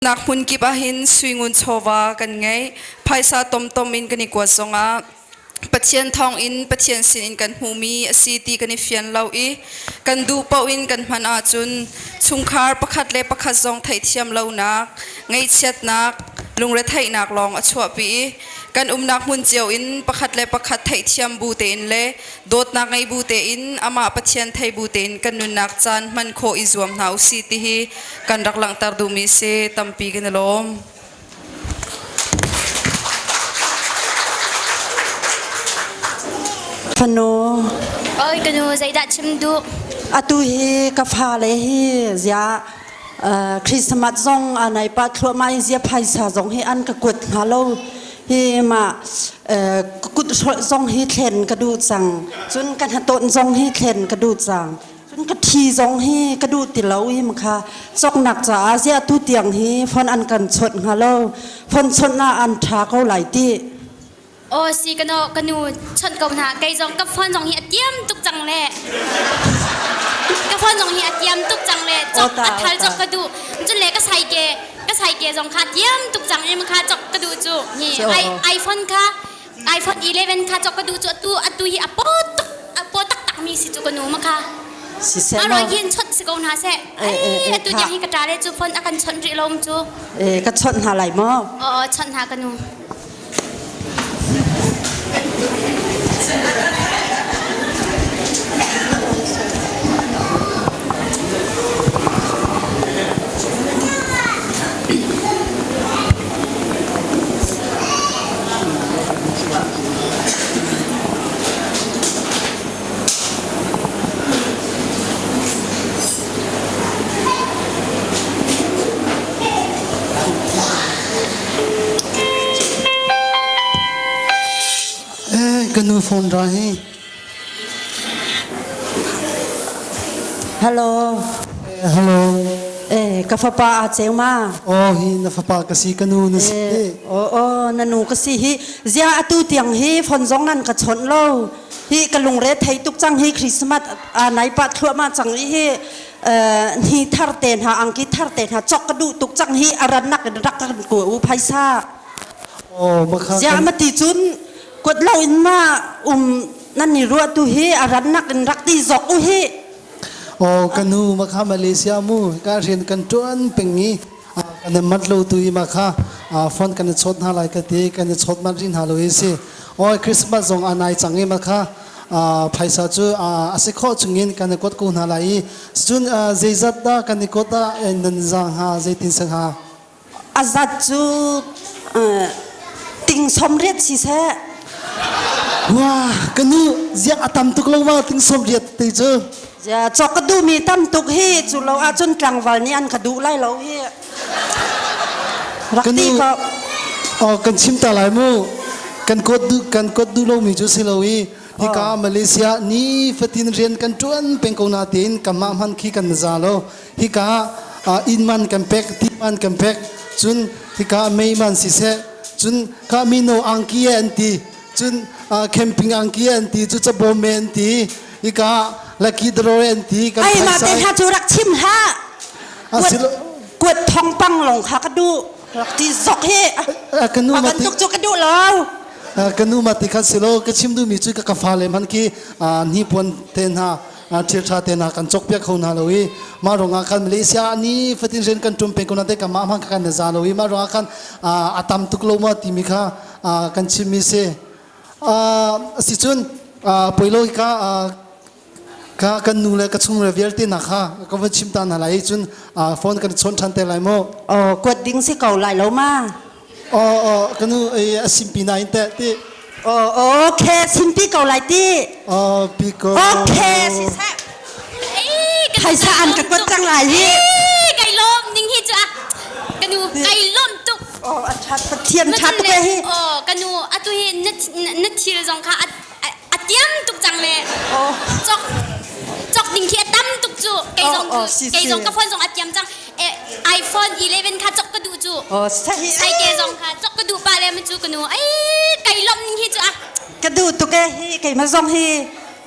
Nak hmun kip ahhin suingun chawva kan ngei. Phaisa tomtom in kan i kuat zongah Pathian thawngin Pathian sinin kan hmuhmi a si ti kan i fian lo i kan duh paoh in kan hman ahcun chungkhar pakhat le pakhat zong theihthiam lonak, ngaihchiatnak, lungretheihnak lawng a chuahpi i kan umnak hmun cio in pakhat le pakhat theihthiam bu tein le dawtnak ngei bu tein amah Pathian thei bu tein kan nunnak caan hman khawh i zuam hna usih ti hi kan rak langhter duhmi si tampi kan i lawm. Fanu. Oi kanu zeidah chim duh? Atu hi ka fale hi zia Christmas zong anai pa thluahmah in zia phaisa zong hi an ka kuat hnga lo hi ma kut zong hi thlen ka duh cang cun ka hnaton zong hi thlen ka duh cang Cun ka thi zong hi ka duh ti lo i kha cawknak caah ziah tu tiang hi phone an kan chawnh hnga lo phone chawnh ah an ṭha ko lai ti. Aw si ka no ka nu chawnh ko hna kei zong ka phone zong hi a tiam tuk cang le ka phone zong hi a tiam tuk cang le cok a thal cok ka duh cun le ka sai ke ka sai ke zong kha tiam tuk cang i kha cok ka duh cu hi iPhone kha iPhone 11 kha cok ka duh cu atu atu hi a paw tuk a paw taktak mi si cu ka nu ma kha Siseh ma roi hin chawnh si ko hna seh ai atu tiang hi ka ṭa le cu phone a kan chawnh rih lo cu Eh ka chawnh hna lai maw aw chawnh hna ka nu Ka nu phone ra hi. Hello. Hello. Eh, ka fapa a cheu ma? Oh, hi na fapa ka si ka nu na si. Oh, oh, na nu ka si hi. Zia atu tiang hi phone zong nan ka chawnh lo. Hi ka lungre thei tuk cang hi Christmas a nai pa thluahmah cang i hi ni thar te hna angki thar te hna chok ka duh tuk cang hi a rannak in rak kan ku u phaisa. Oh, makha. Zia ma ti cun kuat lo in ma um nan ni ruah tu hi a rannak in rak ti zok u hi. Oh, ka nu makha Malaysia mu ka rian kan tuan peng i kan i mat lo tu i makha phone kan i chawt hna lai ka ti kan i chawt mat rin hna lo i si. Oi Christmas zong a nai cang i makha phaisa cu a si khawh chungin kan i kuat ko hna lai i cun zeizat dah kan i kuat ah nan za hnga zeitin si hnga? A zat cu ting 80 si seh. Wah, ka nu ziak a tam tuk lo ma ting 80 te cu. Zia cawk ka duhmi tam tuk hi cu lo ahcun tlangval nih an ka duh lai lo hi. Rak ti ko. Oh, kan chim ta lai mu. Kan kot du kan kot du lomi cu si lo i hika Malaysia ni fatin rian kan ṭuan peng ko na tein kanmah hman khi kan za lo. Hika inn man kan pek, ti man kan pek, cun hika mei man siseh, cun ka mino angki an ti, cun camping angki an ti, cu cabawm an ti, hika lucky draw an ti. Kan Ai mah te hna cu rak chim hlah. Kuat thong pang long kha ka duh. Rak ti zok hi. Ka nu ma bantuk cu ka duh lo. Ka nu ma ti kha silo ka chim duhmi cu ka fale man khi hni puan te hna thil ṭha te hna kan cawkpiak kho hna lo i mah ruangah khan Malaysia ni fatin rian kan ṭum peng ko na te kan mah hmang kan za lo i mah ruangah khan a tam tuk lo ma timi kha kan chimmi si si cun poilo ka ka kan nu le ka chung le vialte na kha ka van chim ta hna lai cun phone kan chawn ṭhan te lai mu Oh kuat ding si ko lai lo ma Oh oh ka nu a simpi na in te ti Oh okay simpi ko lai ti Oh pi ko Okay si seh Phaisa an ka kuat cang lai hi Kai lom ning hi chu ka nu kai lom tuk Oh a that pathian tha tuk hi Oh ka nu atu hi na thil zong kha a tiam tuk cang le cok cok ding khi a tam tuk cu kei zong kei zong ka phone zong a tiam cang iPhone 11 kha cok ka duh cu sai ke zong kha cok ka duh pa le ma cu ka nu ai kai lom ning hi cu a ka duh tuk e hi keima zong hi.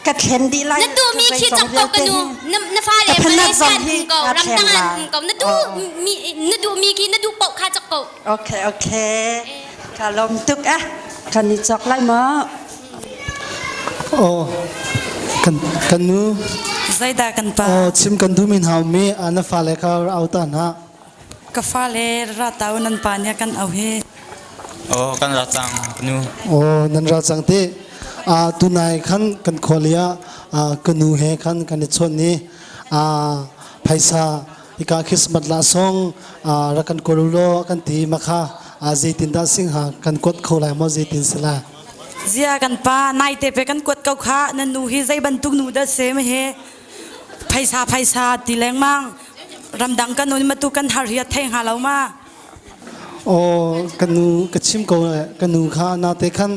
Ka thlen dih lai. Na tu mi khi cak ko ka nu. Na fale Malaysia an um ko, ramdang an um ko. Na duh mi na duh mi khi na duh paoh kha cak ko. Okay, okay. Ka lawm tuk ah. Kan i cawk lai maw? Oh, kan kan nu. Zeidah kan pa? Oh, chim kan duh min hau mi na fale kha au ta hna. Ka fale ra tau nan pa nih kan au hi. Oh, kan ra cang nu. Oh, nan ra cang te. A tunai khan kan kholia ka nu he khan kan i chon ni a phaisa ika Christmas la song ra kan kolulo kan ti makha zeitin dah singha kan kuat kho lai maw zeitin sila. Zia kan pa nai te pe kan kuat ko kha nan nu hi zei bantuk nu dah se ma he phaisa phaisa ti lengmang ramdang kan un matu kan har hi a thei hnga lo ma. Aw kan nu ka chim ko ka nu kha na te khan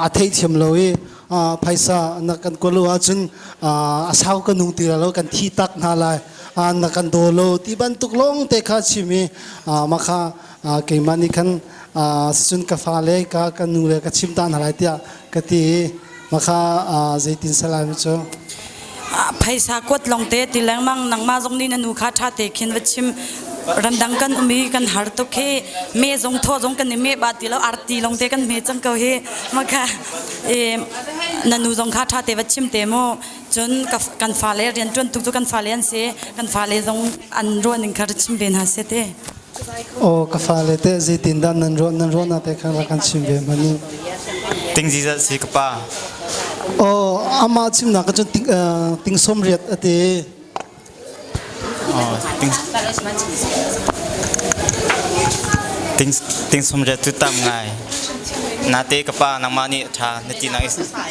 a thei thiam lo i phaisa na kan kuat lo ahcun a sau ka nung ti lo kan thi tak hna lai na kan daw lo ti bantuk lawng te kha chim i mah kha keimah nih khan cun ka fale ka ka nu le ka chim ta hna lai tiah ka ti i mah kha zeitin salai cu. Phaisa kuat lawng te ti lengmang nangmah zong nih na nu kha ṭha te khin va chim ramdang kan um i kan har tuk hi me zong thaw zong kan i me ba ti lo arti lawng te kan me cang ko hi maka na nu zong kha ṭha te va chim te mu cun kan fale rian ṭuan tuk cu kan fale an si kan fale zong an ruah ning kha chim ve hna se te. Aw ka fale te zeitin dah nan ruah nan ruah na te kha rak kan chim ve hmanh u. Ting zizat si ka pa. Aw amah chimnak cun ting, ting som riat a ti. Oh, ting ting ting som riat tu tam ngai. Nate ka pa nangmah nih tha na ti nang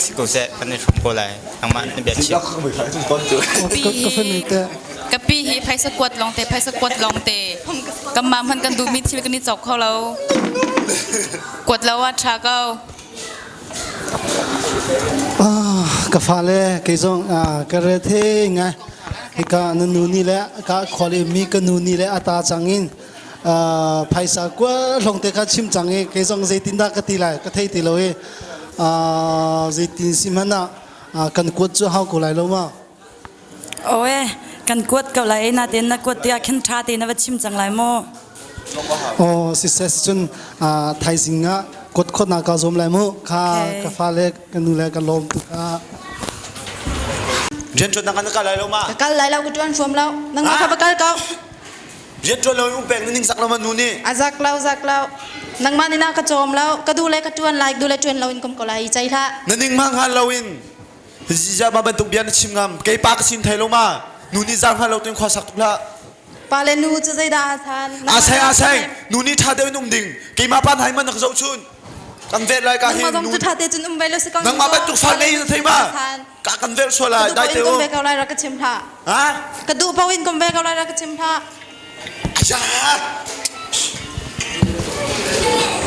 si ko seh kan i hrum ko lai. Nangmah na bia chim. Ka fanu te. Ka pi hi phaisa kuat lawng te phaisa kuat lawng te kan mah hmanh kan duhmi thil kan i cawk kho lo kuat lo ah ṭha ko. Ah, ka fale kei zong ka re the ngai hika na nu ni le ka khol mi ka nu ni le ata chang in phaisa kua hlong te kha chim chang i kei zong zeitin dah ka ti lai ka thei ti lo i zeitin si hmanh ah kan kuat cu hau ko lai lo ma. Awe, kan kuat ko lai natin na kuat tiah khin ṭha te na va chim cang lai mu. Aw siseh cun thaizing ah kuat khawt na ka zuam lai mu. Kha ka fale ka nu le ka lawm tuk a. Rian ṭuan na kan kal lai lo ma? Ka kal lai lo ka ṭuan fuam lo. Nangmah kha va kal ko. Rian ṭuan lo in um peng ning zak lo ma nu nih? A zak lo zak lo. Nangmah nih na ka cawm lo. Ka duh le ka ṭuan lai duh le ṭuan lo in kum ko lai i cei hlah. Na ning ma hngal lo in Ziah mah bantuk bia na chim ngam? Kei pa ka sin thai lo ma? Nu nih zaang hngal lo tuin khua sak tuk hlah. Pa le nu cu zeidah aa than? A sai a sai. Nu nih ṭha deuh in um ding. Keimah pa hna man na ka zoh chun. Kan vel lai ka hin. Nangmah zong cu ṭha te cun um ve lo si ko. Nangmah bantuk fa nei na thei ma? Ka kan vel sual lai. Dai te um. Ka duh paoh in kom ve ko lai rak ka chim hlah. Ha? Ka duh paoh in kom ve ko lai rak ka chim hlah. Aya.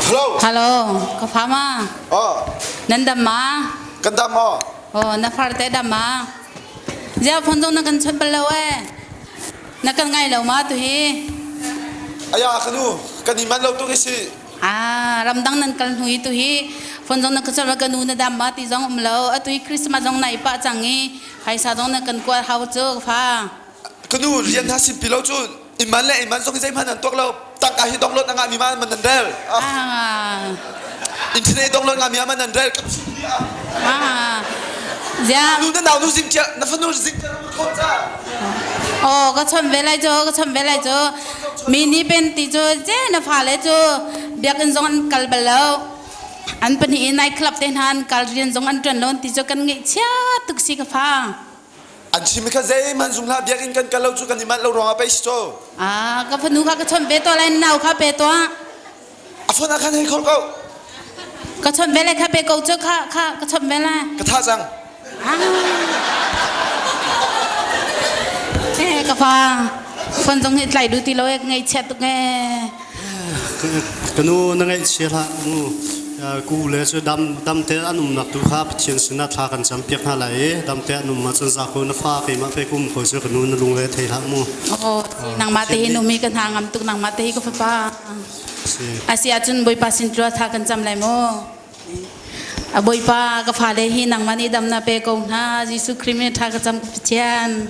Hello. Hello, ka fa ma? Oh. Nan dam ma? Kan dam maw? Oh, na far te dam ma? Zia phone zong na kan chawnh bal lo eh. Na kan ngai lo ma tu hi? Aya kanu, kan i man lo tuk si. Ah, ramdang nan kal hnu i tu hi phone zong na ka chawnh ka nu na dam ma ti zong um lo. Atu hi Christmas zong na i pah cang i phaisa zong na kan kuat hau cu ka fa. Kanu rian ha sim pi lo cu iman le iman zong hi zeihmanh an tuak lo. Tangka hi dong lot a ngah mi ma man nan rel. Ah. Internet dong lot ngah mi man nan rel. Ah. Zia. Nu na nau nu zing chia na fanu zing chia na khon cha. Oh, ka chon ve lai cho, ka chon ve lai cho. Mi ni pen ti cho je na fa le cho biakinn zong an kal bal lo. An pahnih in night club te hna an kal rian zong an ṭuan lo ti cho kan ngeih chia tuk si ka fa. An chim kha zeihmanh zum hlah biakinn kan kal lo cu kan i manh lo ruangah pei si cu. Ah, ka fanu kha ka chawnh ve tuah lai nau kha pe tuah. A phone ah khan hei khol ko. Ka chawnh ve lai kha pe ko cu kha kha ka chawnh ve lai. Ka tha cang. Ah. Eh ka fa phone zong hi tlai du ti lo e ngaihchiat tuk ee. Ka nu na ngaihchia hlah mu. Ku le cu dam dam te an umnak tu kha Pathian sinah thla kan cam piak hna lai i dam te an um ahcun za ko na fa keimah pe kum ko cu ka nu na lung le thei hlah mu. Oh, nangmah te hi numi ka hna ngam tuk nangmah te hi ka fapa. Asi ahcun Bawipa sin tua thla kan cam lai mu. A Bawipa ka fale hi nangmah nih dam na pe ko hna. Jesuh Khrih min tha ka cam ka Pathian.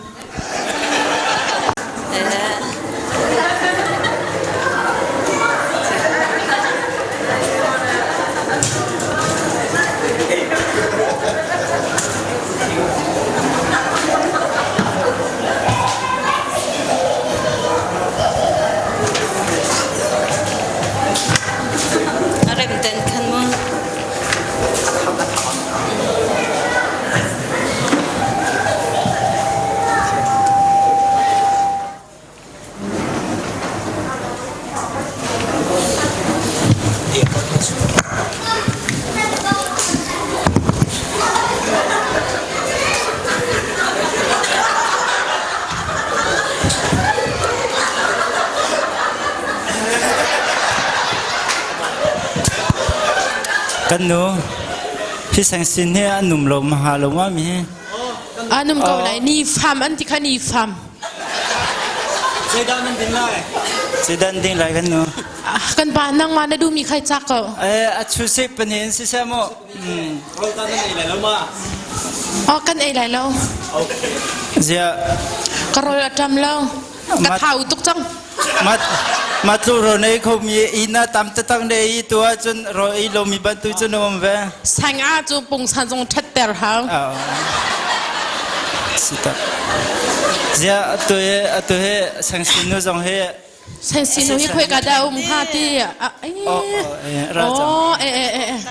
A rem ten khan mu. Kan nu hi sang sin hi an um lo ma ha lo ma mi hi. An um ko lai ni fam an ti kha ni fam. Zeidah nan ding lai? Zeidah nan ding lai kan nu? Kan pa nangmah na duhmi khai cak ko. Eh a chu se panin si se mu. Rawl ta nan ei lai lo ma? Oh kan ei lai lo. Zia. Ka rawl a ṭam lo. Ka thau tuk cang. Mat matlu ro nei kho mi ina tam tatak ne i tu ahcun ro ei lo mi bantu cun um ve. Sang a cu pungsan zong ṭhat ter hau. Sita. Zia atu he atu he sang sinu zong he Sang sinu hi khoi ka dah um hnga ti. Oh eh eh eh.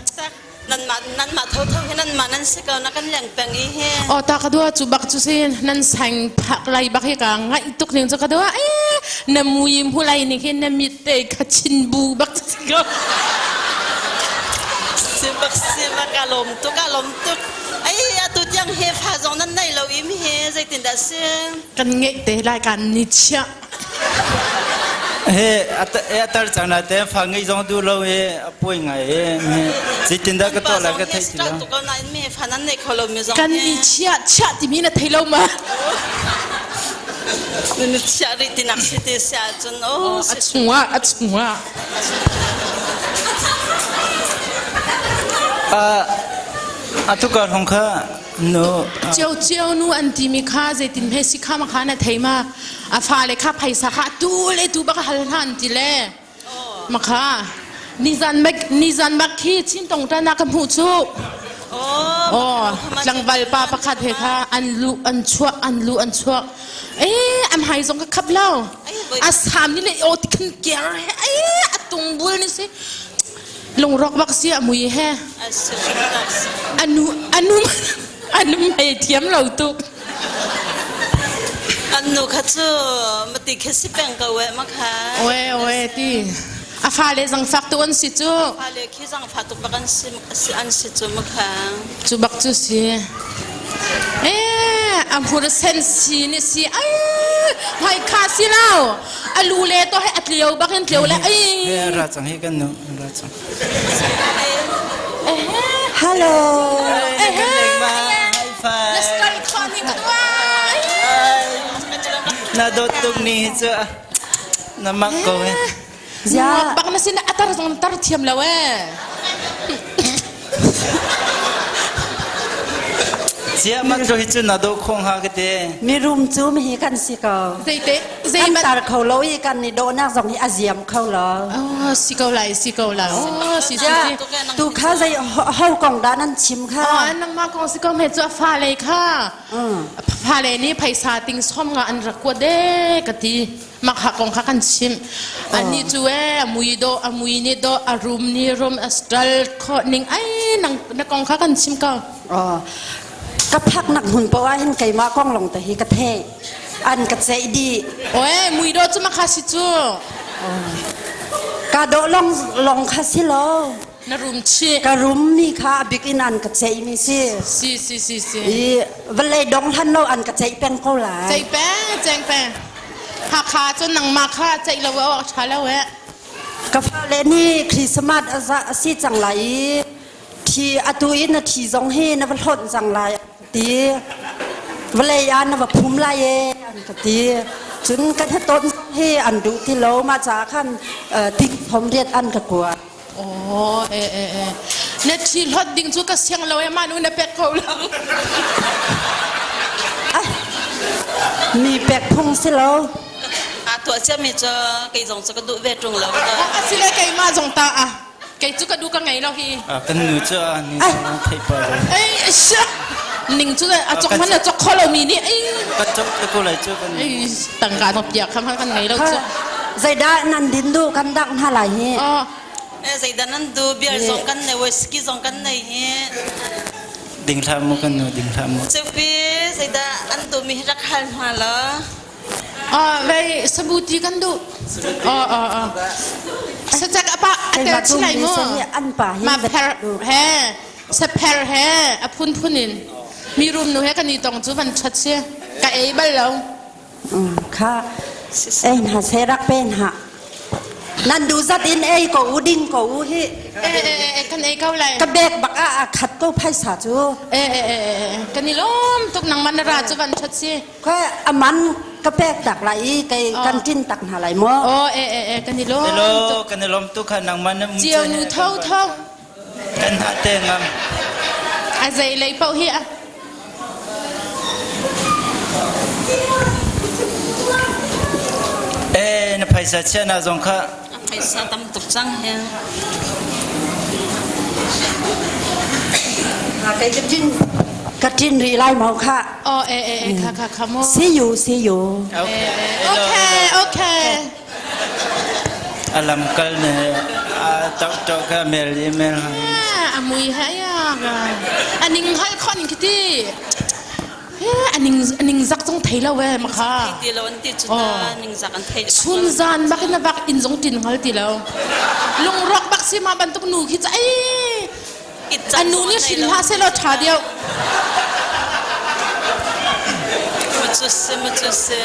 Nan mah nan mah tho tho hi nan mah nan si ko na kan leng peng i hi. Oh ta ka dua cu bak cu sin nan sang phak lai bak hi ka ngaih tuk ning cu ka dua eh na mui mu lai ning hi na mit te ka chin bu bak si ko. Si bak si bak ka lom tuk ka lom tuk. Ai atu tiang he fa zong nan nei lo im he zeitin dah si. Kan ngeih te lai kan ni chiah. He atar cang na te fa ngei zong du lo he a poi ngai he zeitin dah ka tuah lai ka theih ti lo. Kan i chiah chiah timi na thei lo ma? Nan chiah rih tinak si ti sia cun oh a chungah a chungah Atu ka hong kha No. Cio cio nu an timi kha zeitin hme si kha ma kha na thei ma a fale kha phaisa kha tu le tu bak hal hna an ti le ma kha nizan bak nizan bak khi chin tong ta na ka hmuh cu oh tlangval pa pakhat he kha an lu an chuak an lu an chuak eh am hai zong ka khap lo a sam ni le o ti khan ker he ai a tung bul ni si lungrawk bak si a mui he anu anu anu mei thiam lo tuk an nu kha cu mati khe si peng ko we ma kha oe oe ti a fale zang fak tu an si cu fale khi zang fa tuk bak an si an si cu ma kha cu bak cu si eh a hmur sen si ni si ai hmai kha si lo a lu le to he a tlio bak in tlio le ai ra cang hi kan nu ra cang Hello. Na dawt tuk ni hi cu na mak ko he. Ya. Bak na sin atar zong tar thiam lo eh. Sia man ko hi cu na do khong ha ka te. Mirum cu mi hi kan si ko. Zeite zei Kan tar kho lo i kan i dawhnak zong hi a ziam kho lo. Oh, si ko lai, si ko lai. Oh, si si si. Tu kha zei ho kong dah nan chim kha? Oh, nangmah kong si ko me cu a fa le kha. Fa le nih phaisa ting som nga an rak kuat de ka ti. Mak ha kong kha kan chim. Ani cu e a mui do a mui ni do a rum ni rum a stral kho ning ai nang na kong kha kan chim ko. Oh. Ka phak nak hmun po ah hin keimah kong long te hi ka the. An ka ceih dih. Oe mui do cu makha si cu. Ka dawh long long kha si lo. Na rum chi. Ka rum mi kha a bik in an ka ceih mi si. Si si si si. I vawlei dong hlan lo an ka ceih peng ko lai. Ceih peng ceng peng. Hakha cu nangmah kha ceih lo awk ṭha lo eh. Ka fale nih Christmas a si cang lai i thi atu i na thi zong hi na va hlonh cang lai ti vawlei ah na va phum lai e an ka ti cun kan hatawn zong hi an duh ti lo mah caah khan ting thom riat an ka kuat Oh, eh, eh, eh. Na thi hlot ding cu ka siang lo e mah nu na pek ko lo. Mi pek phung si lo. A tuah ciami cu kei zong cu ka duh ve ṭung lo. A si le keimah zong ta a. Kei cu ka duh ka ngei lo hi. Kan nu cu a ni theih pa lo. Ei sha. Ning cu a chok man a chok kho lo mi nih ei. Ka chok te ko lai cu kan. Ei tangka no pia kham kan ngei lo cu. Zeidah nan din duh kan dang hna lai hi. Zeidah nan duh beer zong kan nei whisky zong kan nei hi. Ding hlah mu kan nu ding hlah mu. Cupi zeidah an duh mi hi rak hal hna law. Ah, vei sabuti kan duh. Oh, oh, oh. Sacak apa atel chinai mu. An pa hi Ma pher he sapher he a phun phun in mi rum nu he kan i tong cu van that si ka ei bal lo. Kha ei hna se rak pen ha. Nan duh zat in ei ko u ding ko u hi. E kan ei ko lai. Ka bek bak ah a khat ko phaisa cu. E e e kan i lawm tuk nang man ra cu van that si. Khoi aman ka pek tak lai i kei kan tin tak hna lai maw? Oh e e e kan i lawm. Hello kan i lawm tuk kha nangmah na um Cio nu tho tho. Kan ha te ngam. A zei lei paoh hi a. Eh na phaisa chia na zong kha. A phaisa tam tuk cang he. Kei ka tin ka tin rih lai mau kha. Oh eh eh eh kha kha kha mo. See you see you. Okay okay okay. Alam kal ne a tok tok ka mel email. Amui ha ya ga. Aning hal khon kiti. Aning aning zak zong thei lo we ma kha. Thei ti lo an ti cu ta ning zak an thei. Chun zan bak in bak in zong tin hal ti lo. Lungrok bak si ma bantuk nu khi cha ei. Anu nih hrin hlah seh law ṭha deuh. Mucu si mucu si.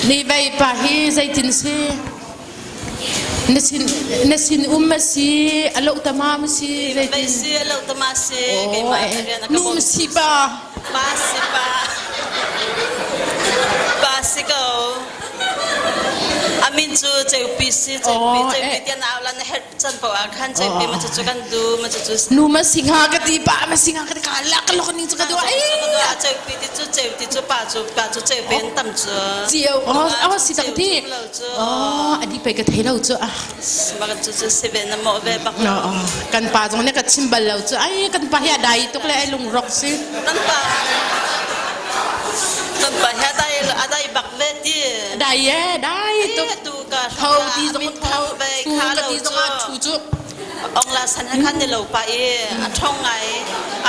Ni vei pa hi zeitin si? Na sin na sin um a si a lo tama ma si zeitin si a lo tama si keimah rian a ka nu si pa pa si pa pa si ko amin cu ceupi si ceupi ceupi tian au lan her chan po ah khan ceupi ma cu kan du ma cu nu ma singa ka ti pa ma singa ka ti ka lak lok ning cu ka du ai ceupi ti cu ceu ti cu pa cu pa cu ceupi an tam cu ceu oh oh si tak ti Oh, adi pei ka thei lo cu ah. Bak cu cu si ve na mo ve bak. No, kan pa zong nih ka chim bal lo cu. Ai kan pa hi a dai tuk le ai lungrok si. Kan pa kan pa hi a dai a dai bak ve ti. Dai e, dai tuk. Tu ka tho ti zong tho ve kha lo ti zong a thu cu. Ong la san khan ni lo pa i a thong ngai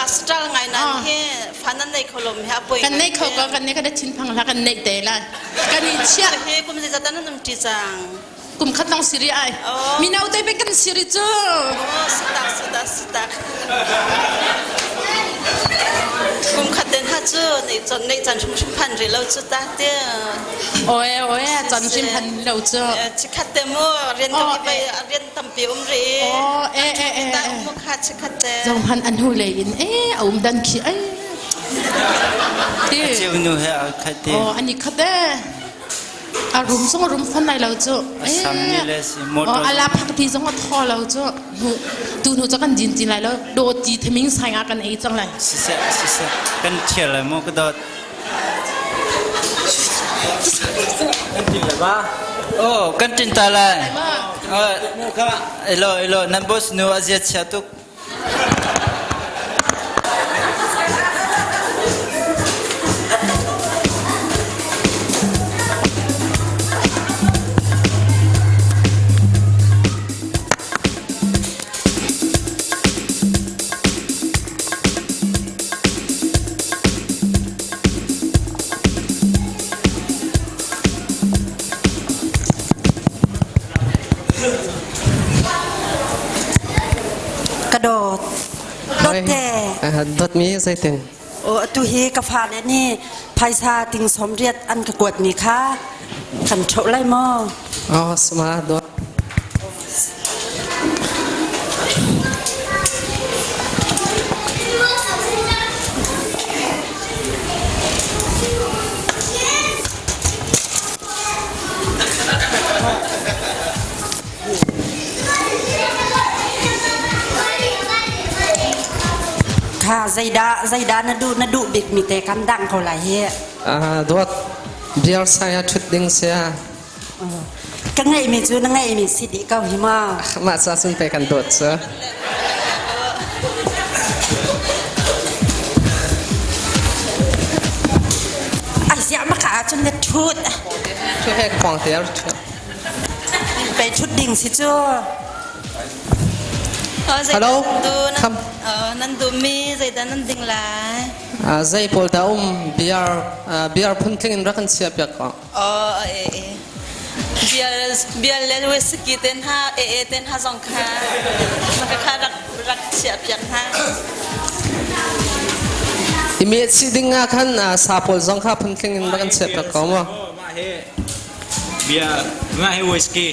a stral ngai nan hi fan nan nei kho lom hi a poi kan nei kho ko kan nei ka da thin phang la kan nei te la kan i chiah he kum zeizat an um ṭi cang kum khat long siri ai mino te pe kan siri cu sitak sitak sitak kum khat den ha cu nei chon nei chan hrim hrim phan ri lo cu ta te oe oe chan hrim phan lo cu chikhat te mu rian ka bai rian tampi um ri oh e e e ta mu kha chikhat te zong han an hu le in e a um dan khi ai Ti. A ceu nu he a khat ti. Oh, ani khat e. A rum zong a rum fan lai lo cu. A sam ni le si motor. Oh, ala phak ti zong a thaw lo cu. Tu nu cu kan din ti lai lo. Do ti thaming sai nga kan ei cang lai. Siseh, siseh. Kan thial lai mu ka dawt. Kan tin lai ba? Oh, kan tin ta lai. Oh, elo, elo, nan boss nu a zia chia tuk. Ka dawt. Dawtte. Dawtmi zeitin? O atu hi ka fale nih phaisa ting som riat an ka kuat mi kha kan ṭhoh lai maw? Oh, suma dawt. Kha zeidah zeidah na duh na duh bik mi te kan dang ko lai hi. Dawt biar sai ah ṭhut ding sia. Ka ngeih mi cu na ngeih mi si dih ko hi ma. Mah ca cun pe kan dawt cu. Ai ziah maka ahcun na ṭhut. Ṭhu he khuang te ar ṭhut. Pe ṭhut ding si cu. Hello. Kham. Nan duhmi zeidah nan ding lai? Zei pawl dah um biar biar phuntling in rak kan chiah piak ko. Oh, e e. Biar biar le whisky ten ha e e ten ha zong kha maka kha rak rak chiah piak hna. Imi si ding ah khan sa pawl zong kha phuntling in rak kan chiah piak ko mu. Mah he bia mah he whisky.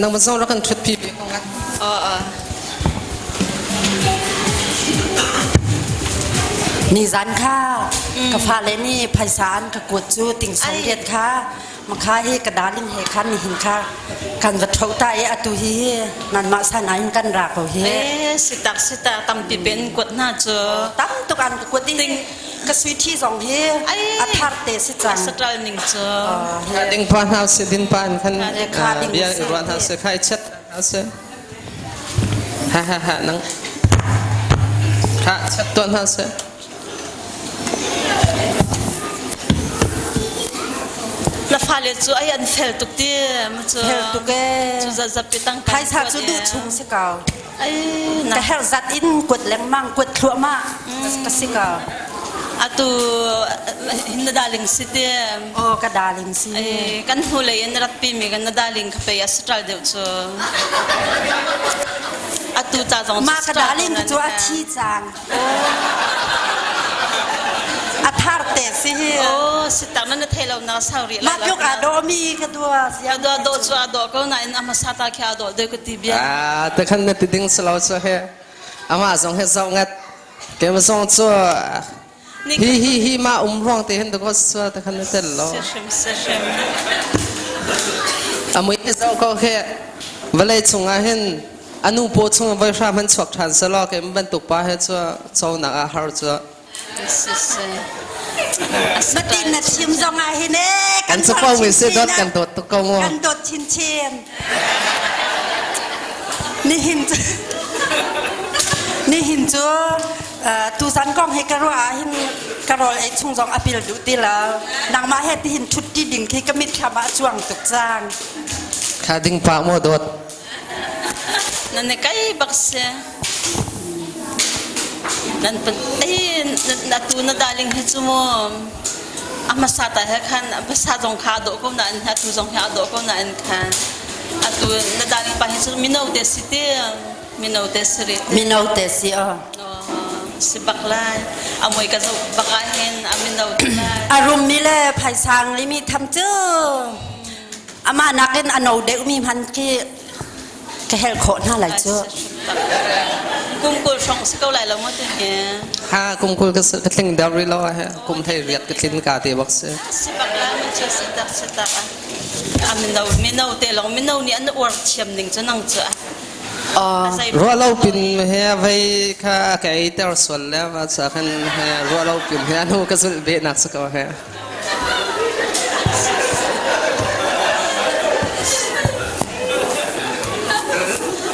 Nang zong rak kan ṭhut pi ve ko ngat. Nizan kha ka fale nih phaisa an ka kuat cu tingsong riat kha makha hi ka darling he khan nihin kha kan va tho ta i atu hi hi nanmah san ah hin kan ra ko hi. Eh sitak sitak tampi pen kuat hna cu. Tam tuk an ka kuat i ka sui thi zong hi a thar te si cang. Satral ning cu. Ding pa hna si din pa an khan bia i ruah hna si khai chet hna si. Ha ha ha nang kha chet tuah hna si. Na fale cu ai an fel tuk ti ma cu. Fel tuk e. Cu zat zat tang Phaisa cu duh chung si ko. Ka herh zat in kuat lengmang kuat thluahmah ka si ko. Atu hin na darling si ti. Oh ka darling si. Kan hnu lei in rat pi mi kan na darling ka pei a sitral deuh cu. Atu ta zong Ma ka darling cu a thi cang. A thar te si hi. Oh si tak na thei lo na sau ri Ma tluk a do mi ka dua. A do do cu a do ko na in a hmasa ta khi a do deu ka ti bia. Ah te khan na ti ding salo cu he. Ama zong he zau ngat. Ke ma zong cu hi hi hi ma um ruang te hin ko su te khan na tel lo. Si hrim si hrim. Amui he zau ko he vawlei chungah hin anu paw chung voi hram han chuak ṭhan selaw ke bantuk pa he cu conak ah har cu Matin na chim zong ah hin ee kan cu ko mi se dot kan dawt tuk ko mu kan dawt chinchin nihin cu nihin cu tuzan kong he ka ruah ah hin ka rawl ei chung zong a pil duh ti lo nangmah he tihin ṭhut ti ding khi ka mitthlam ah cuang tuk cang kha ding pa mu dawt Nan i kai bak si. Nan ei na tu na darling hi cu mu a hmasa ta he khan a hmasa zong kha a dawh ko nain atu zong hi a dawh ko nain khan atu na darling pa hi cu mino te si ti mino te si ri mino te si o si bak lai a mui ka zoh bak ah hin a mino te lai a rum mi le phaisang li mi tham cu Amah nakin a no deuhmi hmanh khi ka helh khawh hna lai cu. Kum 20 hrawng si ko lai lo maw ti hi? Ha kum 20 ka ka tling deuh rih lo he kum thei riat ka tlin ka te bak si. Si bak la min cu si tak si tak a mino mino te long mino nih an uar thiam ning cu nang cu. Ruah lo pin he vei kha ka ei ter sual le va cha khan he ruah lo pin he anu ka zulh ve nak si ko he.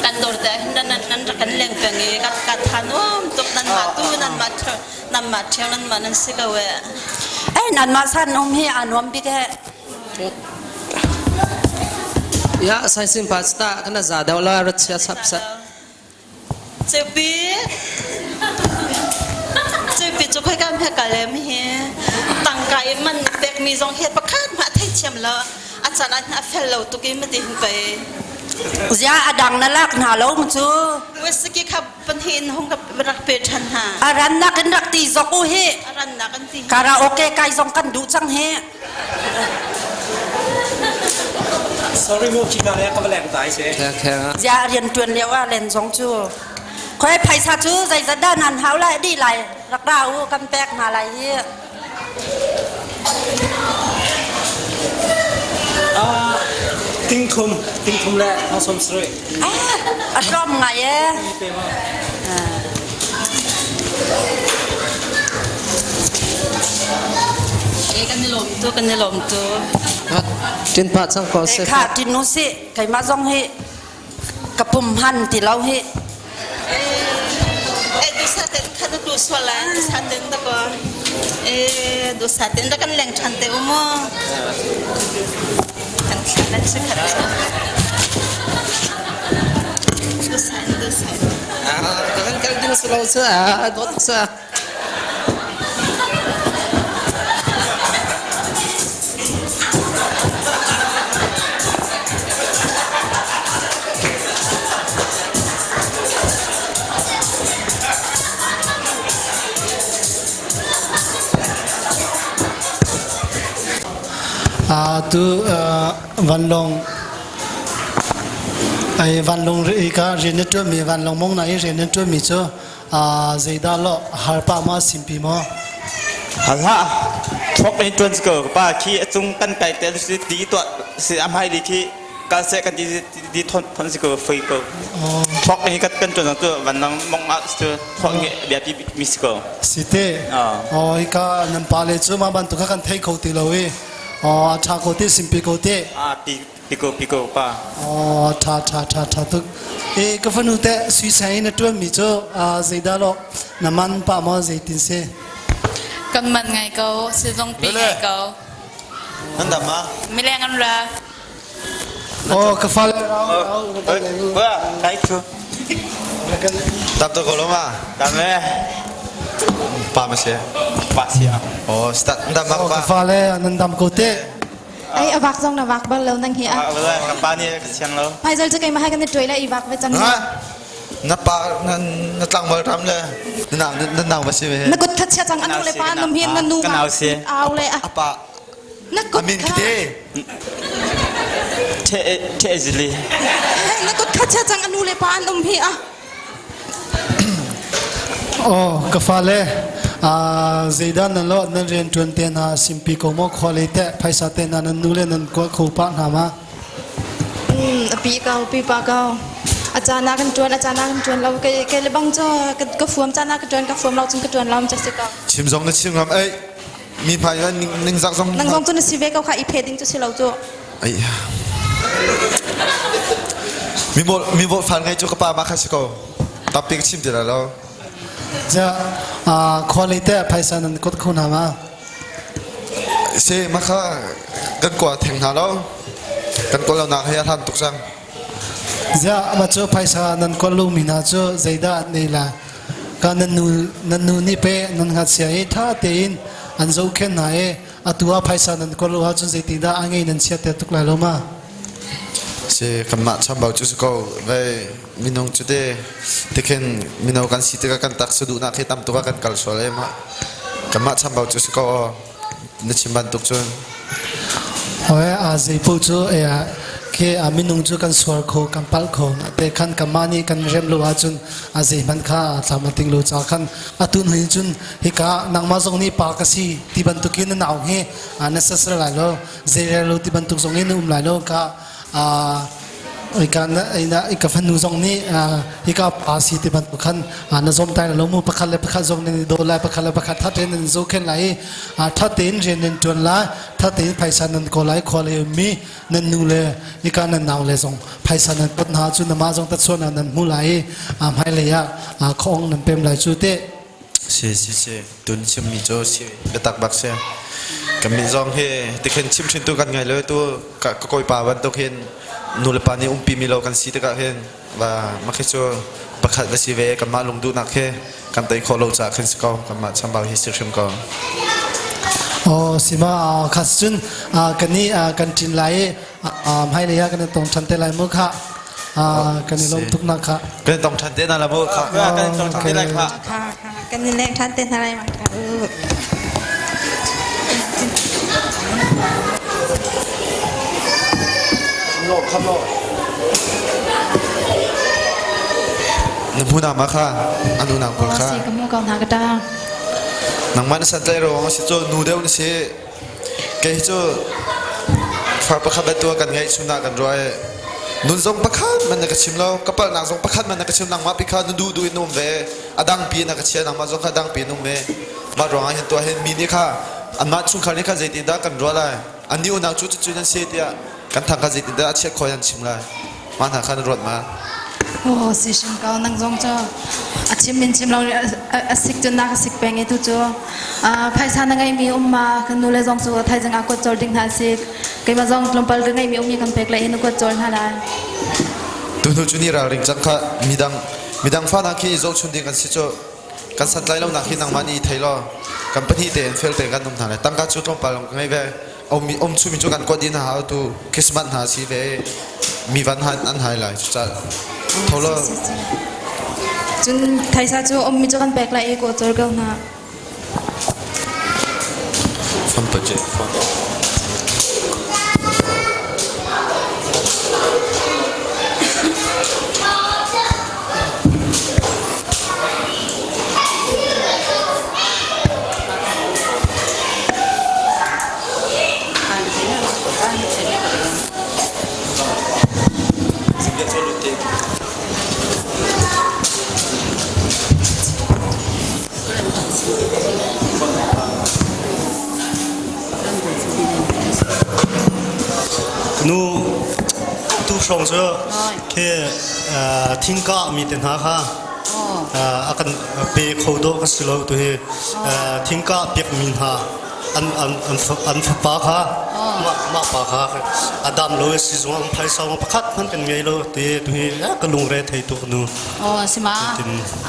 Kan dawr te hin nan nan rak kan leng peng i ka ka tha nuam tuk nan mah tu nan mah nan mah ṭhiang nan mah nan si ko e. Eh nan mah san um hi a nuam bik e. Ya sai sin pa ta kana za deuh la rat chia sap sa. Ceupi Ceupi cu khoika hme ka lem hi tangka i man pekmi zong hi pakhat hmah thei thiam lo a can ah a fel lo tuk i mati hin pei Zia a dang na lak hna lo mu cu. Whisky kha pahnih in hung ka rak pe ṭhan hna. A rannak in rak ti zok u hi. A rannak an ti. Karaoke kai zong kan duh cang hi. Sorry mu khi ka le ka va leng dai se. Zia rian tuan lio ah len zong cu. Khoi phaisa cu zeizat dah nan hau lai dih lai rak ra u kan pek hna lai hi. Ah ting thum ting thum le thong som sri. A tlawm ngai e. E kan i lawm tu kan i lawm tu. Tin pah cang ko se. Kha tin nu si keimah zong hi ka pum han ti lo hi. Eh dusa ten kha na tu sual lai dusa ten da ko. Eh dusa ten da kan leng than te umo. Kan thlan nan si khat. Dusa dusa. Ah, kan kal ding si lo cu ah dot sa. Tu vanlawng ai vanlawng ri ka rian na ṭuanmi vanlawng mong na i rian na ṭuanmi cu zeidah lo har pa ma simpi maw? Hlah thok in ṭuan ko pa khi a cung kan kai te si ti tuah si a hmai li khi kal se kan ti ti thon thon si ko fei ko thok in kan kan ṭuan cu vanlawng mong ah cu thok nge bia pi mi si ko si te oh hika nan pa le cu ma bantuk kha kan thei kho ti lo i oh a ṭha ko te simpi ko te a pi Piko piko pa. Oh tha tha tha tha tuk. E ka fanu te sui sai na tuan mi cu zeidah lo na man pa maw zeitin si? Kan man ngai ko, sizong pi ngai ko. Nan dam ma? Mileng an ra. Oh ka fale Wa, kai chu. Dam to ko lo ma? Dam e. Pa ma si? Pa si a. Oh, start dam ma pa. Ka fale nan dam ko te. Ai a vak zong na vak bal lo nang hi a. Ka pa nih ka siang lo. Phaizal cu keimah hai kan i tuai la i vak ve cang. Na pa na tlangval ram le na na nang va si ve. Na kut khat chia cang anu le pa num hin na nu ma au le a. Pa. Na kut Amin kite. The the zili. Na kut khat chia cang anu le pa an um hi a. Aw, ka fale, zeidah nan lo nan rian ṭuan te hna simpi ko maw khua lei teh phaisa te hna nan nu le nan kuah kho pah hna ma? A pi ko, pi pa ko. A caan ah kan ṭuan, a caan ah kan ṭuan lo. Kei kei le bang cu ka fuam caan ah ka ṭuan, ka fuam lo cun ka ṭuan lo ca si ko. Chim zong na chim ngam ei. Mi hmai ah ningzak zong. Nang zong cu na si ve ko kha i phe ding cu si lo cu. Ai. Mi mol mi vol fan ngai cu ka pa ma kha si ko. Tampi ka chim ti lai lo. Ja khua lei te phaisa nan kot kho hna ma? Se ma kha kan kua theng hna lo. Kan kawl lo nak he a hlan tuk cang. Ja ma cu phaisa nan kawl lu mi hna cu zeidah an nei la? Ka nan nu nan nu nih pe nan ngat sia i tha tein an zohkhenh hna i atu ah phaisa nan kawl lo ahcun zeitindah a ngei nan chiat te tuk lai lo ma? Si kanmah chambau cu si ko vei minung cu te tikhin mino kan si tikah kan taksa duhnak hi tam tuk ah kan kal sual e mah kanmah chambau cu si ko aw na chim bantuk cun Hoi a zeipo cu e ke a minung cu kan suar kho kan palh kho te khan kanmah nih kan rem lo ahcun a zeihmanh kha thlam a ting lo ca khan atun hin cun hika nangmah zong nih pa ka si ti bantukin na nau hi na sasal lai lo zeirel lo ti bantuk zong in na um lai lo ka ika na ika fanu zong nih hika pa si ti bantuk khan na zom tai lo mu pakhat le pakhat zong nan do lai pakhat le pakhat that tein nan zo khen lai i that tein rian nan tuan lai that tein phaisa nan ko lai khua le mi nan nu le ika nan nau le zong phaisa nan pot hna cu nama zong tat suan nan hmu lai i hmai lei ah khong nan pem lai cu te Si si si tun chimmi cu si biatak bak si. Kan min zong hi tikhin chimhrin tu kan ngai lo tu ka kawipa bantuk hin nu le pa nih umpi mi lo kan si tikah hin va makhi cu pakhat va si ve kanmah lungduhnak hi kan tei khawh lo caah khin si ko kanmah chambau hi si hrim ko. Oh sima khas cun kan i kan ṭin lai i hmailei ah kan i tong ṭhan te lai mu kha kan i lawm tuk nak kha kan i tong ṭhan te na la mu kha kan i tong ṭhan te lai kha kan i leng ṭhan te hna lai ma kha Na hmu na ma kha anu nang pawl kha si ka mu ko na ka ta nangmah na san tlai ruang si cu nu deuh na si Kei cu far pakhat le tua kan ngeih chun ah kan ruah i nun zong pakhat man na ka chim lo ka palhnak zong pakhat man na ka chim nangmah pi kha na duh duh in um ve a dang pi na ka chia nangmah zong kha dang pi in um ve mah ruangah hin tuah hin mi nih kha Anmah chungkhar nih khan zeitindah kan ruah lai? Annih unau cu cucu nan si tiah kan thang kha zeitindah a chiat khawh in an chim lai? Mah hna kha na ruat ma? Oh, si hrim ko nang zong cu a chim in chim lo a sik cun na ka sik peng i tu cu phaisa na ngeimi um ma kan nu le zong cu thaizing ah kuat cawl ding hna si keimah zong tlawmpal ka ngeimi um i kan pek le in kuat cawl hna lai. Tu hnu cu ni ralring cang kha midang midang fa hna khi zohchun ding an si cu kan santlai lonak hi nangmah nih i thei law kan pahnih tein fel tein kan um hna lai tangka cu tlawmpal ka ngei ve um chumi cu kan kuat dih hna hau tu Christmas hna si ve mi van han an hai lai cucaah tho law Cun thaisa cu ummi cu kan pek lai i kaw cawl ko hna. Phone budget phone. Nu tu hrawng cu khi thingkah mi te hna kha a kan pe kho dawh ka si lo tu hi thingkah piak mi hna an an an an fapa kha mah mah pa kha a dam lo i sizung an phaisa pakhat hmanh kan ngei lo ti tu hi ka lungre thei tuk nu Oh sima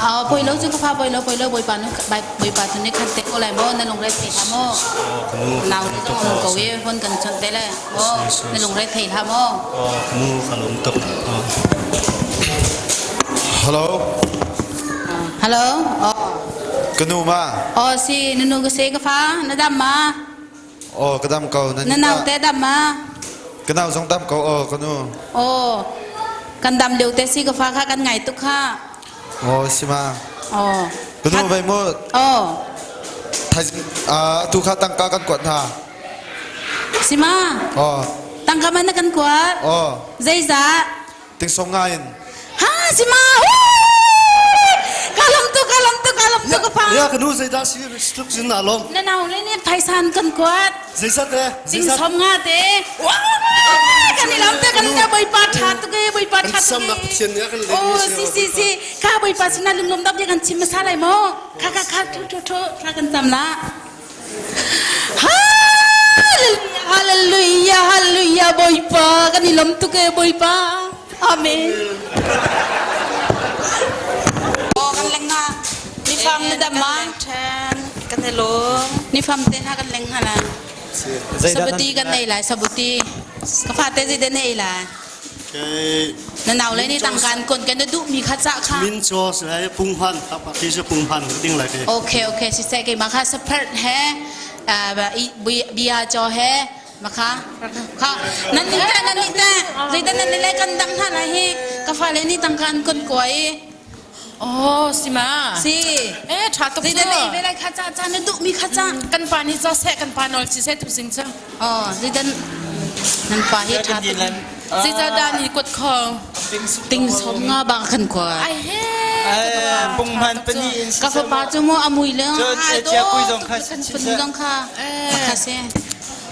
a poi lo cu ka fa poi lo poi lo bawipa nu bawipa tu nih khat te ko lai mo na lungre thei hlah mo nau ni zong um ko i hon kan chawnh te le mo na lungre thei hlah mo nu ka lung tuk Hello Hello oh Ka nu ma Oh si na nu ka se ka fa na dam ma Oh ka dam ko na nau te dam ma Ka nau zong dam ko oh ka nu Oh kan dam lio te si ka fa kha kan ngai tuk kha Oh si ma Oh Ka nu vai mu Oh Thaizing tu kha tangka kan kuat hna Si ma Oh Tangka man na kan kuat Oh Zeizah Ting som nga in. Ha si ma. Ka lam tu ka lam tu ka lam tu ka pa. Ya ka nu zeidah si tluk zin na lom. Na nau le ne phaisan kan kuat. Zeizat te? Ting som nga te. Kan i lam te kan te boipa tha tu ke boipa tha tu ke. Oh si si si ka boipa sina lunglom dap kan chim sa lai mo. Kha kha kha thu thu thu thla kan cham la. Hallelujah, hallelujah, hallelujah, Bawipa, kan i lawm tuk e, Bawipa. Amen. Oh, kan leng na. Ni fam na dam ma. Kan i lawm. Ni fam te na kan leng hala. Sabuti kan nei lai, sabuti. Ka fa te zei de nei lai. Na nau le nih tangkaan kon kan na duhmi kha cah kha. Min chaw sai punghan ti se punghan ding lai ke. Okay okay si sai ke ma kha support he bia chaw he ma kha kha nan ni ta nan ni ta zeitan nan le kan dang hna lai hi ka fa le ni tangkaan kon koi Oh, si ma. Si. Eh, tha tuk Zeidan na ve lai kha ca ca na duh mi kha ca. Kan pa nih ca seh kan pa nawl si seh tu sing ca. Oh, zeidan nan pa hi tha tuk. Zeica dah ni kuat kho. Ting som nga bang kan kwa. Ai he. Pung man pani in Ka fapa cu mu amui le. Chia kui zong kha kan fun zong kha. Kha se.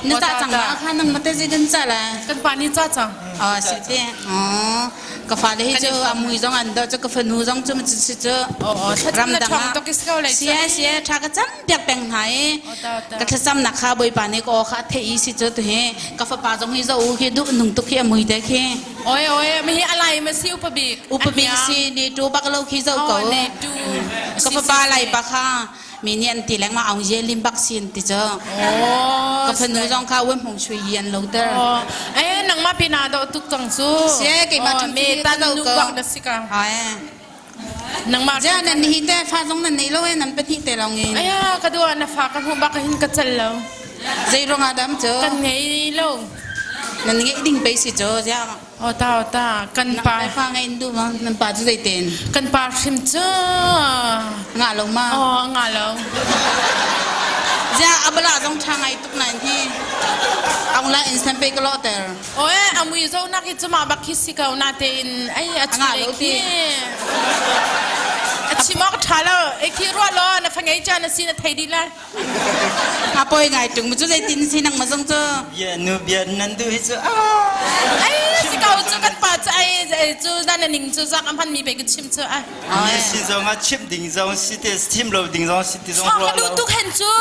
Na ca cang ma kha nang mate zeidan ca la. Kan pa nih ca cang. Oh, si te. Oh. Ka fale hi cu a mui zong an dawh cu ka fanu zong cu si cu ramdang ah sia sia tha ka cam piak peng hna i ka thlacam nak kha bawipa nih ka aw kha a theih i si cu tu hi ka fapa zong hi zo u khi duh nung tuk khi a mui te khi oi oi mi hi alai ma si upa bik upa bik si ni tu bak lo khi zo ko ka fapa lai pa kha Mi nih an ti lengmang aung ye lim bak sin ti cu. Ka fanu zong kha wen hmung shui yi an lo ter. Eh nangmah pina do tuk cang cu. Sie keimah ṭhang me tan nu bak na si ka. Nangmah Ja nan hi te fa zong nan nei lo e nan pahnih te lawng in. Aya ka dua na fa ka hmu bak hin ka cal lo. Zei ruang ah dam cu? Kan ngei lo. Nan ngeih ding pe si cu ja. O ta o ta kan pa fa ngai in du ma nan pa cu zeiten kan pa hrim cu nga lo ma oh nga lo ja abala zong tha ngai tuk nan hi ong la in san pe ka lo ter oi amui zo nak hi chu ma bak hi si ko na te in ai a chu le khi a chimok tha lo e khi ro lo na. Fangei caan a si na thei dih lai. A poi ngai tung cu zeitin si nang ma zong cu. Bia nu bia nan duh hi cu Ai si ko cu kan pa cu ai cu nan ning cu zak am han mi pe ka chim cu ai. Mi si zong ah chim ding zong si te chim lo ding zong si ti zong ruah lo. Tuk hen cu.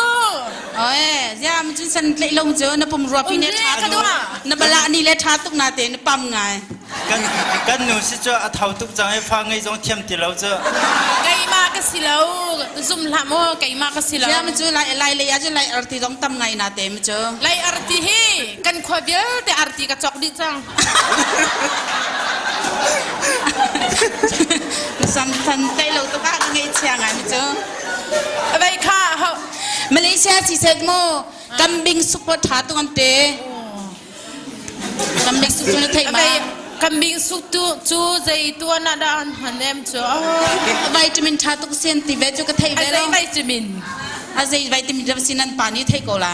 Oi zia mi cun san tleih lo cu na pum rua pi ne tha na bala ni le tha tuk na te na pam ngai. Kan kan nu si cu a thau tuk cang i fa ngei zong thiam ti lo cu. Keimah ka si lo zum hlah maw keimah ka si lo. Zia mi cu lai lai lei ah cu lai arti zong tam ngai na te mi cu. Lai arti hi kan khua vialte arti ka cawk dih cang. Sam than tei lo tuk ah ka ngei chia ngai mi cu. Vei kha ho Malaysia si set mu kambing support tha tuk an te. Kambing sup cu na theih ma? Kambing sup tu cu zei tuan ah dah an hman em cu? Vitamin tha tuk sen ti ve cu ka theih ve lo. A zei vitamin? A zei vitamin ram sin an pa nih thei ko la.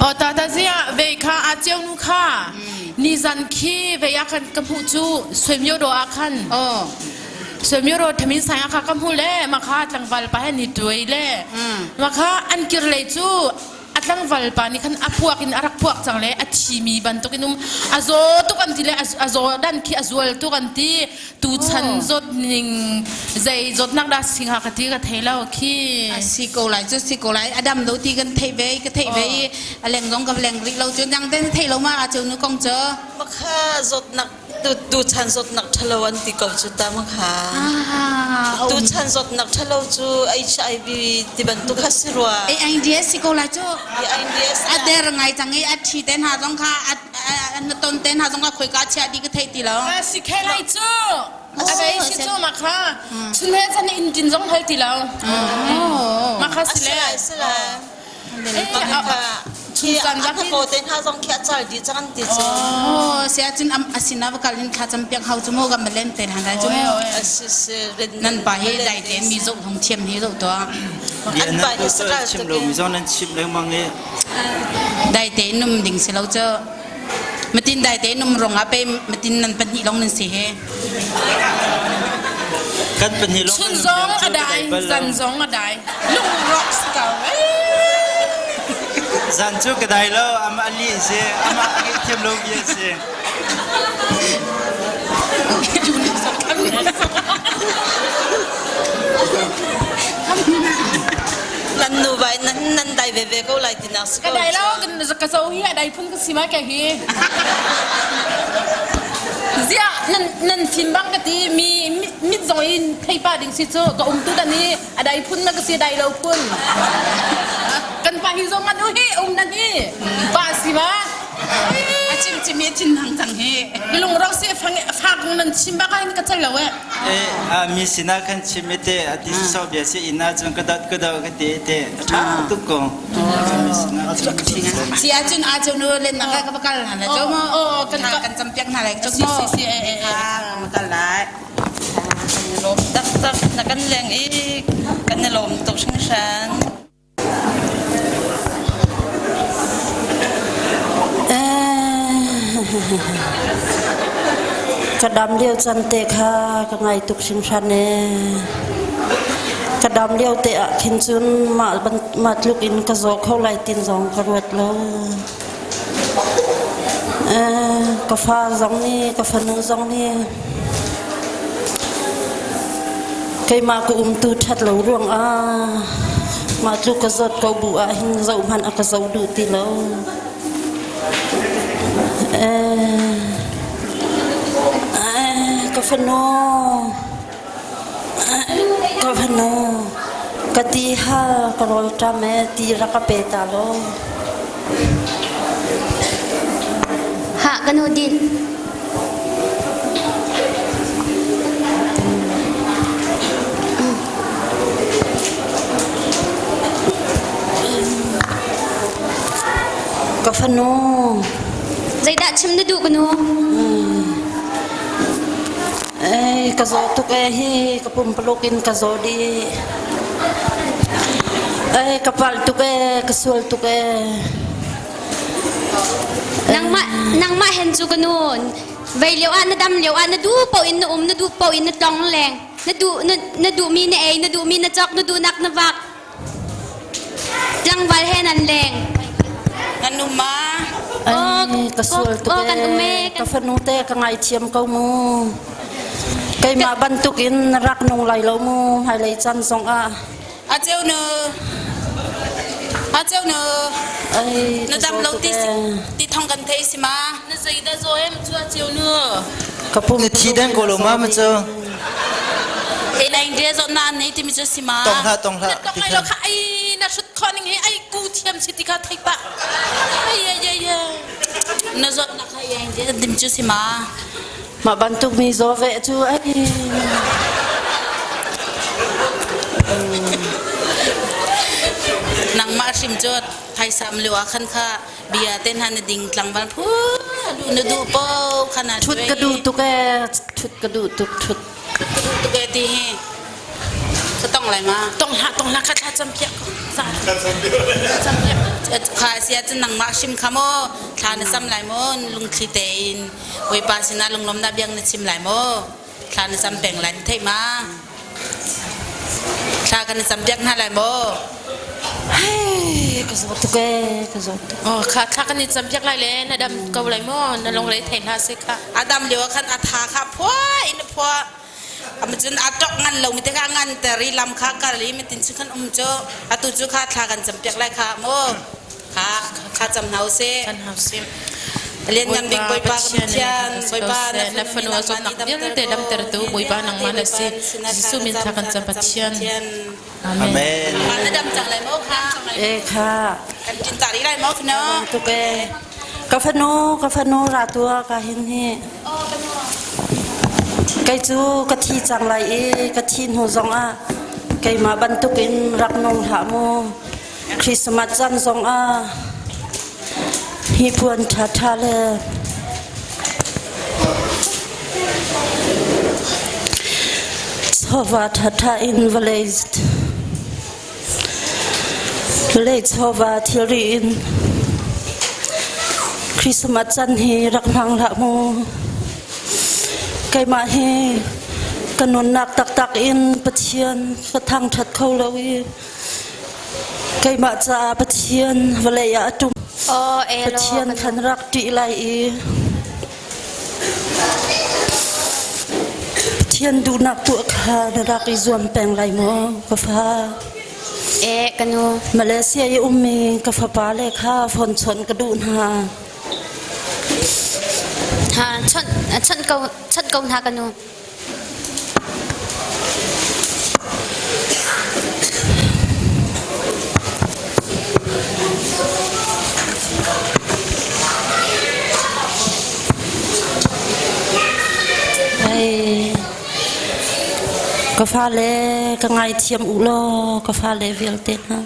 Oh tata zia ve kha a cheu nu kha ni zan khi ve ya khan ka hmuh cu suimyo do ah khan. Oh. Suimyo thamin sang kha ka hmu le ma kha tlangval pa he ni tuai le ma kha an kir lei cu a tlangval pa nih khan a puak in a rak puak cang le a thimi bantuk in um a zaw tuk an ti le a zaw dan khi a zual tuk an ti tu chan zawt ning zei zawtnak dah singa ka ti ka thei lo khi a si ko lai cu si ko lai a dam lo ti kan theih ve ka theih ve i a leng zong ka leng rih lo cu nang ten thei lo ma a cu nu kong cu Makha zawtnak Tuchan zawtnak ṭhalo an ti ko cu ta makha. Tuchan zawtnak ṭhalo cu HIV ti bantuk kha si rua. AIDS si ko lai cu. AIDS. A der ngai cang i a ṭhi te hna zong kha a ton te hna zong kha khoika chia di ka thei ti lo. Si khe lai cu. A vei si cu makha. Chun he chan in tin zong hal ti lo. Makha si le. Si lai. Ko te hna zong khi a cal dih cang an ti cu. Oh, sia cun a sin ah va kal in thla cam piak hau cu mu ga malen te hna lai cu mu. Nan pa hi dai te mi zoh hong thiam hi zoh tuah. An pa hi sakal chim lo mi zong nan chim lengmang i. Dai te num ding si lo cu. Matin dai te num rong ah pe matin nan pahnih long nan si he. Kan pahnih long Chun zong a dai, zan zong a dai. Lung rawk si ko. Zan cu ka dai lo, ama ali si, ama a ngeih thiam lo bia si. Nan nu vai nan nan dai ve ve ko lai tinak si Ka ko. dai lo, ka zo hi a dai phun ka si ma ke hi. Ziah nan nan fim bang ka ti mi mit zong in thei pa ding si cu ka um tu dan hi a dai phun ma ka si dai lo phun. Kan pa hi zong an u hi um nan hi pa si ma. A chim chim hi thin hang cang hi. Lung ro si fang fak nan chim bak in ka chal lo eh. Eh mi sinah kan chim te a ti so bia si ina cun ka dot ka do ka ti te a tha tuk ko. Si ahcun a cu nu len nak ka va kal hna le cu mu kan kan cam piak hna lai cu mu si si eh ka kal lai kan i lawm taktak na kan leng i kan i lawm tuk hringhran. Ka dam lio can te kha ka ngai tuk hringhran ee. Ka dam lio te ah khin cun mah mah tluk in ka zaw kho lai tin zong ka ruat lo. Ka fa zong nih ka fanu zong nih keimah ka umtu ṭhat lo ruang ah mah tluk ka zawt ko bu ah hin zoh hmanh a ka zoh duh ti lo. Ka fanu Ka fanu, ka ti hal ka rawlṭam ee ti rak ka pe ta law. Hah ka nu din. Ka fanu. Zeidah chim na duh ka nu? Ei, ka zaw tuk ee hi ka pumpaluk in ka zaw dih. Ei, ka palh tuk ee, ka sual tuk ee. Nangmah nangmah hen cu ka nu. Vei lio ah na dam lio ah na duh paoh in na um, na duh paoh in na tlong leng. Na duh na, na duhmi na ei, na duhmi na cawk, na duhnak na vak. Tlangval he nan leng. Kan um ma? Ai, ka sual tuk Oh, kan um e. e. Ka fanu te ka ngaithiam ko mu. Keimah bantuk in na rak nung lai lo mu hmailei caan zong ah. A ceu nu. A ceu nu. Ai, Na ka dam zaw lo tuk ti e. ti thong kan thei si ma? Na zei dah zaw em cu a ceu nu. Ka pum Na thi deng ko lo ma ma cu. Ei lai dia zawt na an nei timi cu si ma? Tong hlah tong hlah. Na tong lai lo kha ai na hrut khawh ning hi ai ku thiam si ti kha thei pah. Ai ai ai ai. Na zawt na kha ei dia dim cu si ma? Mah bantuk mi zaw ve cu ai. Nangmah hrim cu phaisam lio ah khan kha bia te hna na ding tlangval phu lu na duh po kha na Thut ka duh tuk ee, thut ka duh tuk thut. Ka duh tuk ee ti hi. Ka tong lai ma? Tong hlah tong hlah kha thla cam piak ko. Za. Cam piak. Kha sia cun nangmah hrim kha maw thla na cam lai maw lungthli tein Bawipa sinah lunglawmnak biang na chim lai maw thla na cam peng lai na theih ma? Thla kan i cam piak hna lai maw? Hei, ka zaw tuk ee, ka zaw tuk. Oh, kha thla kan i cam piak lai le na dam ko lai maw? Na lungre thei hlah seh kha. A dam lio ah khan a tha kha phua in a phua. Ama cun a tok ngan lo mi te kha ngan ter i lam kha kal i mitin cu khan um cu atu cu kha thla kan cam piak lai kha mu. Kha kha cam hna usih. Kan hau sim. Lianngan bik Bawipa kan Pathian, Bawipa na fanu a zawtnak vialte damtertu Bawipa nangmah na si. Jesuh min thla kan cam Pathian. Amen. Na dam cang lai maw kha? E kha. Kan ṭin ta rih lai maw fanu? Tuk e. Ka fanu, ka fanu ra tua ka hin hi. Kei cu ka thi cang lai i ka thi hnu zong ah keimah bantukin rak nung hlah mu. Christmas caan zong ah hi puan ṭhaṭha le chawva ṭhaṭha in vawlei vawlei chawva thilri in Christmas caan hi rak hmang hlah mu. Keimah hi ka nunnak taktak in Pathian ka thangṭhat kho lo i Keimah caah Pathian vawlei ah a ṭum. Pathian khan rak ṭih lai i Pathian duhnak tuah kha na rak i zuam peng lai maw ka fa? Eh, ka nu. Malaysia i ummi ka fapa le kha phone chawnh ka duh hna. Ha, chawnh chawnh ko chawnh ko hna ka nu. Ka fale ka ngaithiam u law ka fale vialte hna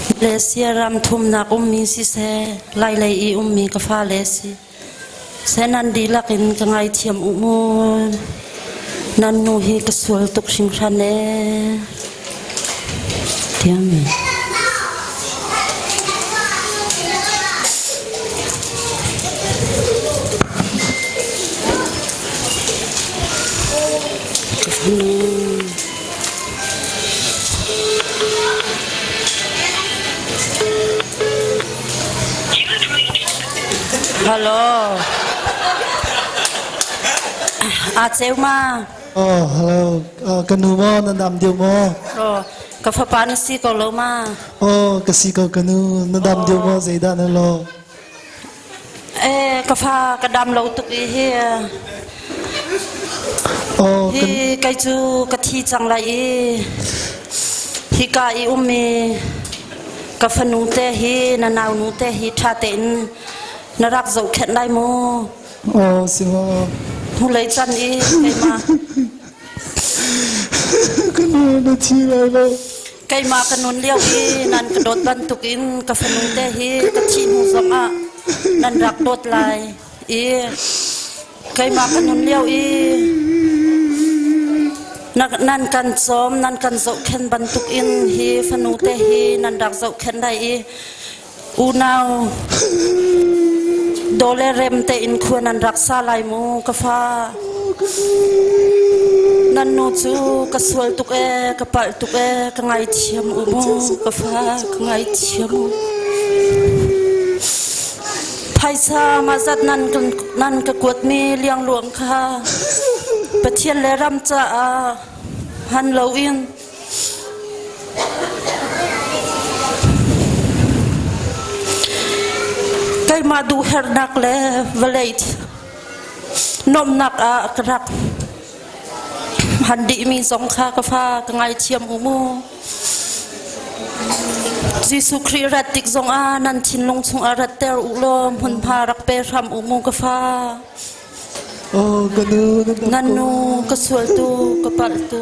Malaysia ram thumnak ummi siseh Lailei i ummi ka fale si Seh nan dihlak in ka ngaithiam u mu. Nan nu hi ka sual tuk hringhran ee. Tiam. Hello. A ceu ma. Oh, hello. Ka nu maw na dam deuh maw? Oh, ka fapa na si ko lo ma? Oh, ka si ko ka nu. Na dam deuh maw zeidah na lo? Eh, ka fa ka dam lo tuk i hi. Oh, Hi kei cu ka thi cang lai i hika i ummi ka fanu te hi na naunu te hi ṭha tein na rak zohkhenh lai mu. Oh, si maw. Hnulei can i keimah Ka nu na thi lai lo. Keimah ka nun lio i nan ka dawt bantukin ka fanu te hi ka thih hnu zongah nan rak dawt lai i keimah ka nun lio i nan kan cawm nan kan zohkhenh bantukin hi fanu te hi nan rak zohkhenh lai i unau Dawle rem tein khua nan rak sa lai mu ka fa. Nan nu cu ka sual tuk ee, ka palh tuk ee, ka ngaithiam u mu ka fa, ka ngaithiam u. Phaisa mahzat nan nan ka kuatmi liangluang kha Pathian le ram caah hman loin Keimah duhherhnak le vawlei nuamhnak ah ka rak hman dihmi zong kha ka fa ka ngaithiam u mu. Jesuh Khrih rat tik zongah nan thinlung chungah ratter u law hmunhma rak pe hram u mu ka fa. Oh, ka nu, nan nu ka sual tu, ka palh tu.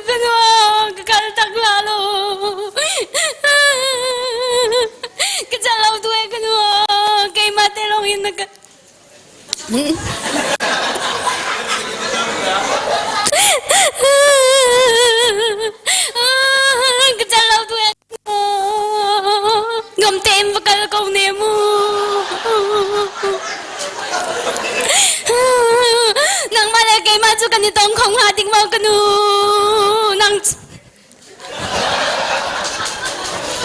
Ka nu, ka kal tak la lo. Ka cal lo tu e ka nu, keimah te lawng in na ka Ka cal lo tu Ngam tein va kal ko ne mu. Nangmah le keimah cu kan i tong kho hnga ding maw ka nu?